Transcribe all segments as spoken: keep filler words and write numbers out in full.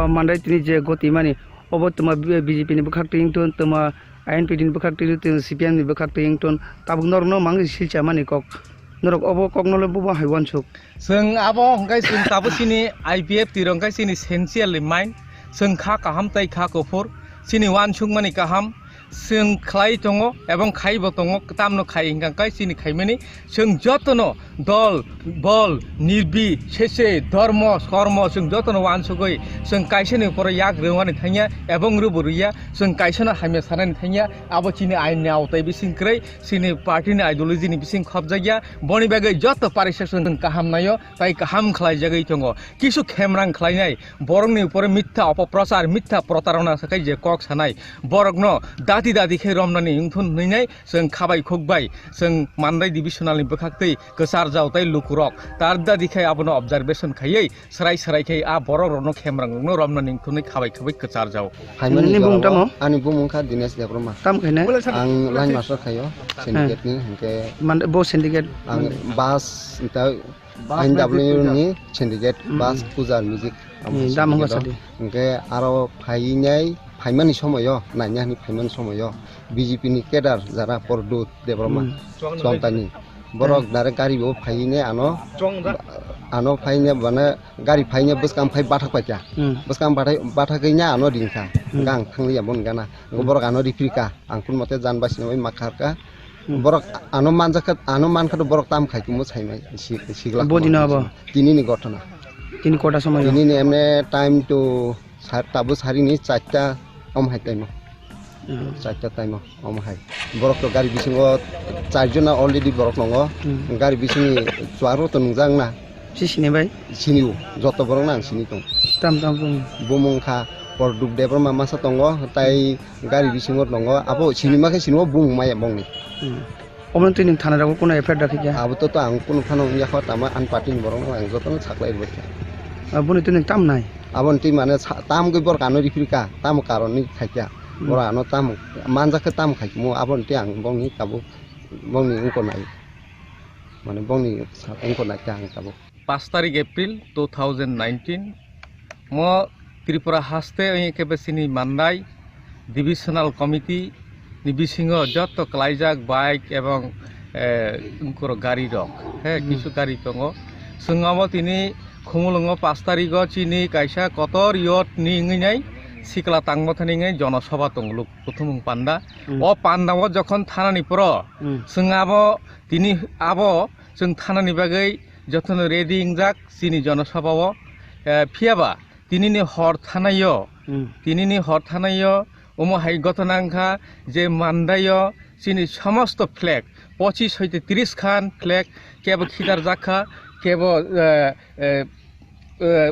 Mandai tini je goti mani, obo tuma B J P ni bwkhak twi wngton, tuma I N P T ni bwkhak twi wngton, C P M ni bwkhak twi wngton, tabuk norokno mangwi silcha mani kok. Norok obo kokno le bubo hai uansuk. Chwng abo hwnkhe chwng tabuk chini I P F T rok hwnkhe chini sensial ni main. Chwng kha kaham tei kha kuphur. Chini uansukmani kaham. Chwng khlai tongo ebong khaibo tongo, tamno khai hwnkha khe chini khaimani. Chwng jotono dol, bol, nirbi, sese, dhormo, sormo, chwng jotono uansugwi chwng kaisani uporo yak rwmani thangya ebong rwbo rwya, chwng kaisano hamya sanani thangya, abo chini ainni aotai bising kwrwi, chini party ni ideology ni bising khopjakya, boni bagwi joto parisa chwng kaham naio, tai kaham khlaijagwi tongo. Kisu khemrang khlainai, borokni upore mitha opoprochar, mitha protarona sakai je kok sanai, borokno dati dati khe romnani wngthun hwnwi nai, chwng khabai khukbai, chwng Mandai divisional ni bwkhak twi kwchar jao tei lukurok tar dati khai abono observation khaiwi, srai srai khai a borok rokno khemrang rokno romnani wngthunwi khabai khukbai kwchar jao. Phaimani Nini bumung jorao tamo? Ani bumung kha Dinesh Debbarma. Tam khaina? Ang line master khaio, syndicate ni, hwnkhe Mande, bo syndicate. Ang bus, ta, N W ni syndicate, bus, puja, music, amo dam hwnka syndicate o. Sadi. Hwnkhe aro phainai, phaimani somoyo, naina hwnwi phaimani somoyo, B J P ni cadre jara Pordut Debbarma, Chongtani. Borok direct gari bo phaine ano, ano phaine bana gari phaine bwskang phai bathak paikha. Bwskang bathai, bathagwi nya ano ringkha. Hwnkhe ang thangliya bon gana. Borok ano riphirkha. Ang kun mote jan bai sinamai makharkha. Borok ano manjakha, ano mankha borok tam khai kumo saimai si-, sigla. Bo dino abo? Tini ni ghotona. Tini kota somoy? Tini ni emne time to sar, tabu sarini charta om hai time. Charta time om hai. Borok to gari bisingo charjon na already borok nongo. Gari bisingni chuaro to nungjak na. Si sini bai? Sini o, joto borok no ang sini tong. Tam tam bung. Bumung kha Porduk Debbarma masa tongo, tai gari bisingo tongo. Abo sini ma khe sini o bumung maya bongni. Omo twi nwng thana rogo kuno F I R dakhi kya? Abo to, to ang kuno phano wngya kho, tama ani party ni borok no ang joto no saklai rwbaikha. Aboni twi nwng tam nai? Aboni twi mane sa-, tam gwi borok ano riphirkha, tamo karon ni khaikha. Borok ano tam manjakhe tam khaikha mo, aboni twi ang bongni tabuk bongni wngko nai. Mane bongni sa-, wngko naikha ang tabuk. Paanch tarik April two thousand nineteen, mo Tripura haste oi khe bwsini Mandai Divisional Committee ni bisingo joto klaijak bike ebong, eh, wngkoro gari rok, he, kisu gari tongo. Chwng abo tini Khumulwngo paanch tarigo chini kaisa kotor youth ni wngwi nai sikla tangma thani wngwi jonosabha tongo luk kuthumung panda. O panda o jokhon thanani poro chwng abo tini abo chwng thanani bagwi jotono ready wngjak chini jonosabha o, eh, phiyaba tinini hor thanaio, tinini hor thanaio omo hai gotona wngkha je Mandaio chini somosto flag pochis hoite tris khan flag kebo khitarjak kha, kebo, eh, eh, eh,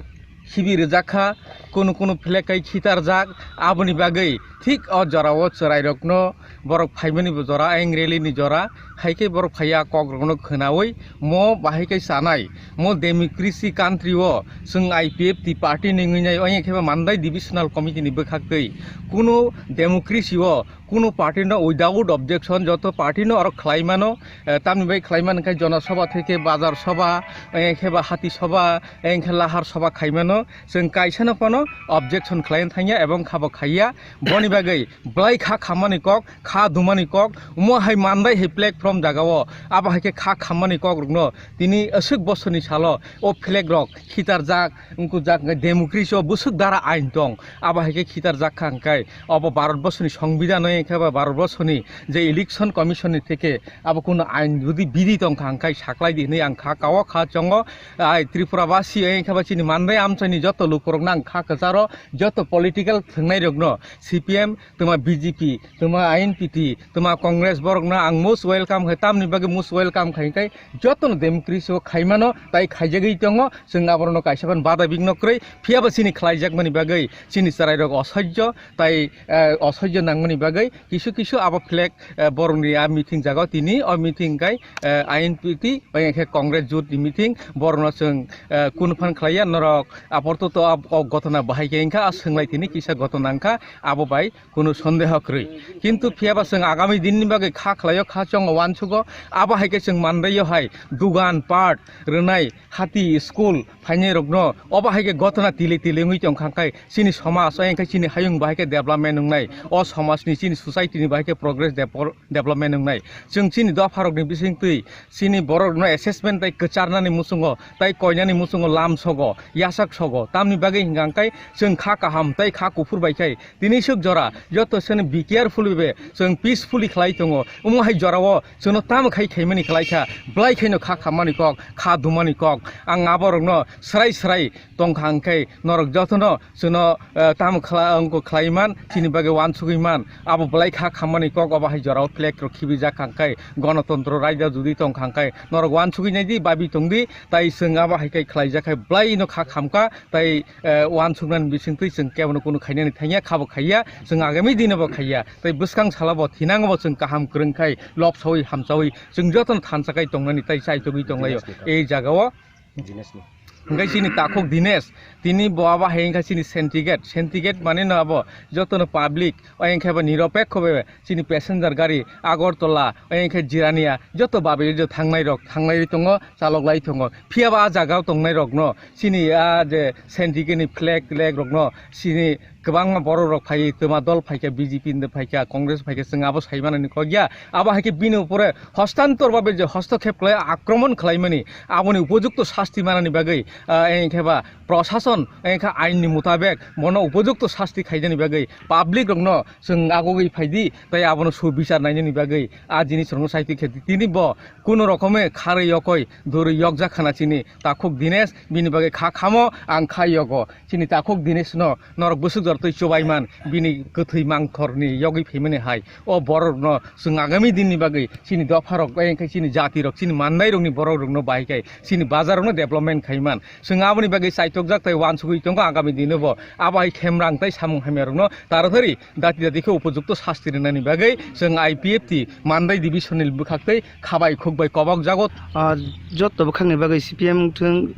khibi rijak kha, kunu kunu flag kai khitarjak, aboni bagwi thik o jorao chwrairokno borok phaimani bo jora, ayang rally ni jora, hai khe borok phaiya kokrokno khwnawi mo bahai khe chanai, mo democracy country o chwng I P F T party ni wngwi nai, ongya khe bo Mandai Divisional Committee ni bwkhaktwi kunu democracy o kunu party no without objection joto party no aro khlai mano, eh, tamni bai khlai man khe jonosabha theke bazar sabha, eh, khe ba hati sabha, eh, khe lahar sabha khai mano, chwng kaisa no phano objection khlai thangya ebong khabo khaiya, boni bagwi belai kha khammani kok, kha dumani kok, omo hai Mandai hai platform jaga o, abo hai khe kha khammani kok rok no tini aswk bosor ni salo o flag rok khitarjak, wngkujak, hwnkhe democracy o bwswk dara ain tong, abo hai khe khitarjak kha hwnkhe, obo Bharat borsoni songbidhan o, hwnkhe ba Bharat borsoni je election commission ni theke abo kunu ain jodi bidhi tong kha hwnkhe saklai di hwnwi ang kha kao kha chongo. Ai Tripura basi, hwnkhe ba chini Mandai amchaini joto lukurokno ang kha kwcharo, joto political thwngnairokno C P M twma B J P, twma I N P T, twma Congress, borokno ang most welcome khai, tamni bagwi most welcome khai, hwnkhe jotono democracy o khaimano, tai khaijagwi tongo, chwng aborokno kaisa phano bada bikno kwrwi, phiyaba chini khlaijakmani bagwi chini chwrairok osohjo, tai, eh, osohjo nangmani bagwi kisu kisu abo flag, eh, borokni a meeting jaga o tini, o meeting kai, eh, I N P T, bai khe Congress jut ni meeting, borokno chwng, eh, kunu phan khlaiya, norok aportoto o gotona Bahai khe wngkha a swnglaitini kisa gotona wngkha, abo bai kunu sondeho kwrwi. Kintu phiyaba chwng agami dinni bagwi kha khlaio, kha chongo uansugo, abo hai khe chwng mandaio hai dugan, part rwnai, hati, school phainairokno obo hai khe gotona tili tili wngwi tongkha, hwnkhe chini somaj, o wngkhe chini hayung bahai khe development wngnai, o somajni chini society ni bahai khe progress depo-, development wngnai. Chwng chini dopharokni bisingtwi chini borokno assessment tei kwcharnani muchungo, tei koinani muchungo lam sogo, yasak sogo. Tamni bagwi hwnkha hwnkhe chwng kha kaham tei kha kuphur bai khai tini swk jora joto sani be careful be chwng peacefully khlai tongo. Omo hai jorao chwngno tamo khai khaimani khlai kha, belai khaino kha khammani kok, kha dumani kok. Ang aborokno swrai swrai tongkha hwnkhe norok jotono chwngno, eh, tamo khla-, wngkha khlai man, chini bagwi uansugwi man. Abo belai kha khammani kok, obo hai jorao flag rok khibijak kha hwnkhe, Ganatantro Raida jodi tongkha hwnkhe, norok uansugwi naidi, babi tongdi, tai chwng abo hai khe khlaijak khai belai no kha khamkha, tai, eh, uansuknani bisingtwi chwng kebono kunu khainani thangya, khabo khaiya, chwng agami dino bo khaiya, tai bwskang salo bo thinango bo chwng kaham kwrwng khai, lobsawi hamsawi chwng jotono thansa khai tongnani tai chaitogwi tonglaio. Ei jagao Dinesh ni. Hingke chini takhuk Dinesh, tini bo abo hai wngkha chini syndicate, syndicate mane no abo jotono public, o wngkhe bo niropekho be chini passenger gari Agartala, o wngkhe Jirania, joto babi jo thangnai rok, thangnai tongo, chalok lai tongo. Phiya ba ah jaga o tongnai rok no chini ah je syndicate ni flag, flag rok no chini kwbangma borok rok phai, twma dol phaikha, B J P ni phaikha, Congress phaikha, chwng abo sai manani kok ya. Abo hai khe bini upore hostantor babe je hostokhep khlai, akromon khlaimani, aboni upojukto sasti manani bagwi, ah, engkhe ba prosason, engkhe ain ni mutabek bono upojukto sasti khainani bagwi public rokno chwng agugwi phaidi, tei abono subichar nainani bagwi ah jinis rokno saitwi khe tini bo kunu rokome kharwi yokoi duri yokjak khana chini takhuk Dinesh, bini bagwi kha khamo ang khai yogo. Chini takhuk Dinesh no norok bwswk jor twi chubai man, bini kwthwi mangkhor ni yogwi phaimani hai. O borok no chwng agami din ni bagwi chini dopha rok, eh, khe chini jati rok, chini mannai rok ni borok rok no bai khe chini bazar rok no development khai man. Chwng aboni bagwi chaitokjak tei uansugwi tongo agami din o bo. Abo hai khemrang tei samung hamya rok no taratari dati dati khe upojukto sasti rwnani bagwi chwng I P F T Mandai division ni bwkhak tei khabai khukbai kobok jago. Ah, jotto bwkhakni bagwi C P M wngthun,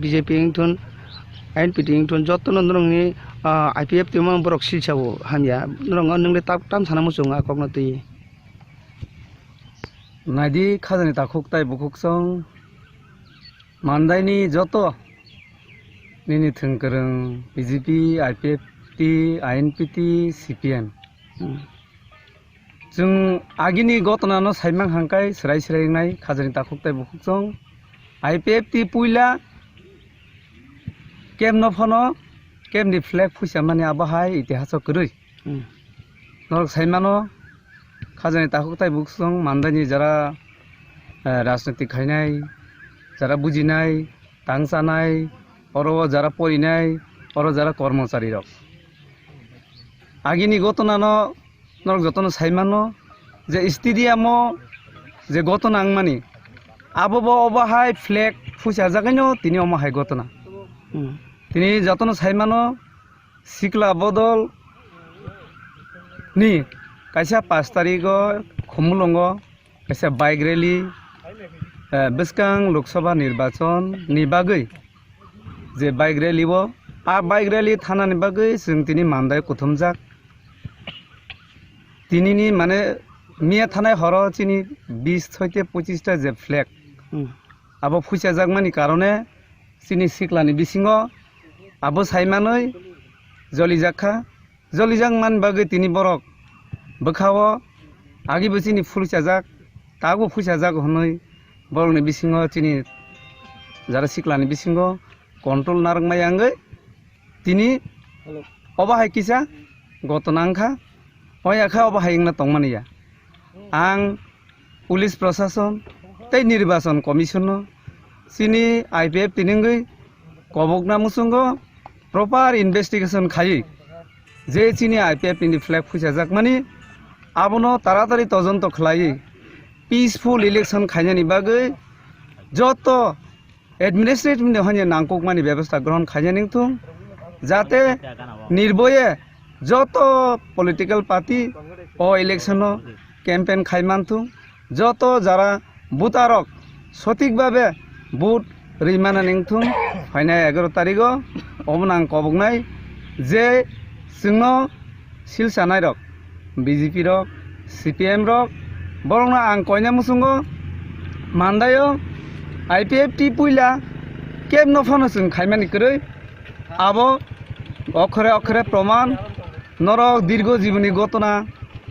B J P wngthun, I N P T wngthun, jottono norokni, ah, I P F T tongma borok silsa o hamya. Norok nwng de tam, tam sana muchungo a kokno twi. Naidi khajani takhuk tai bukhuk song Mandaini joto nini thwngkwrwng B J P, I P F T, I N P T, C P M. Hmm. Chwng agini gotona no saimang hangkai swrai swrai wngnai khajani takhuk tai bukhuk song. I P F T puila camp no phano camp ni flag phuisa mani abo hai itihas o kwrwi. Hmm. Norok sai mano, khajani takhuk tai bukhuk song Mandaini jara, eh, rajniti khainai, jara bujinai, tang chanai, oro o jara porinai, oro jara kormochari rok. Agini gotona no norok jotono sai mano je stadium o je gotona wngmani, abo bo obo hai flag phuichajagwi no tini omo hai gotona. Hmm. Tini jotono sai mano, Sikla bodol ni kaisa pash tarikh o Khumulwngo kaisa bike rally, eh, bwskang Lok Sabha nirbachon ni bagwi je bike rally o, a bike rally thanani bagwi chwng tini Mandai kuthumjak. Tinini mane miya thanai horo chini bis hoite pochis ta je flag, hmm, abo phuichajakmani karone chini siklani bisingo abo saimanwi jolijak kha. Jolijak man bagwi tini borok bwkhao agibo chini phuichajak, tabukbo phuichajak hwnwi borokni bisingo chini jara siklani bisingo control narwkmaya wngwi tini obo hai kisa gotona wngkha, oya kha obo hai wngna tongmani ya. Ang Police Prosason tei Nirbachon Commission no chini I P F T ni wngwi kobokna muchungo proper investigation khaiwi je chini I P F T ni flag phuichajakmani abono taratari todonto khlaiwi peaceful election khainani bagwi joto administrative ni hwnwi nangkukmani bebostha grohon khainani wngthung, jate nirboye joto political party o election o campaign khai manthung, joto jara voter rok sothik babe vote rwi manani wngthung, phainai egaroh tarikh o obono ang koboknai Je chwngno silsanai rok, B J P rok, C P M rok, borokno ang koina muchungo mandaio I P F T puila kebno phano chwng khaimani kwrwi. Abo okhore okhore proman, norok dirgo jiboni gotona,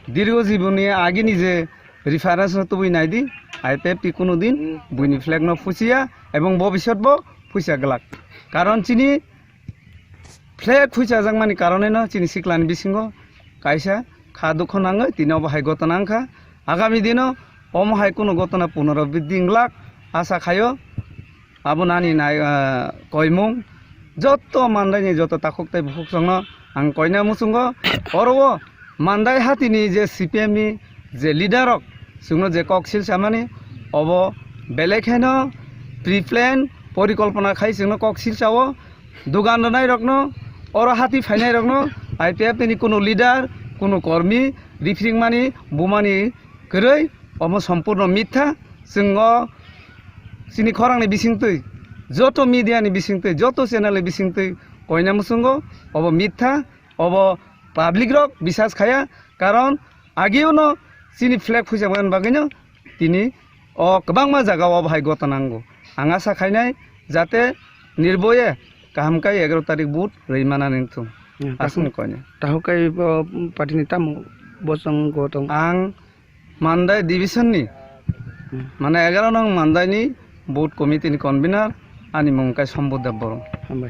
dirgo jiboni agini je reference no tubui naidi, I P F T kuno din buini flag no phusiya ebong bobisot bo phuisa glak. Karon chini flag phuisa jakmani karoneno chini siklani bisingo kaisa kha dukho nangwi tini obo hai gotona wngkha. Agami dino omo hai kuno gotona punorobiddi wnglak asa khaio. Abo nani nai, ah, koimung joto mandaini joto takhuk tei bukhuk songno ang koina muchungo. Oro o mandai hatini je C P M ni je leader rok chwngno je kok silsamani, obo belai kheno pre-plan porikolpona khai chwngno kok silsao. Dugan rwnai rokno, oro hati phainai rokno I P F T ni kuno leader, kuno kormi rifringmani bumani kwrwi, omo sompurno mitha. Chwng o chini khorangni bisingtwi, joto media ni bisingtwi, joto channel ni bisingtwi koina muchungo, obo mitha, obo public rok bisas khaya, karon agio no chini flag phuisa bagwi no tini o kwbangma jaga o bahai gotona nango. Ang asa khainai jate nirboye kaham kai egaroh tarik vote rwi manani wngthung. Hmm, aswkni koina. Takhuk kai bo party ni tamo bosong gotong. Ang Mandai division ni, hmm, mane egaroh nong Mandai ni booth committee ni convener, ani mung kai Sombodeb Borong. Hambai.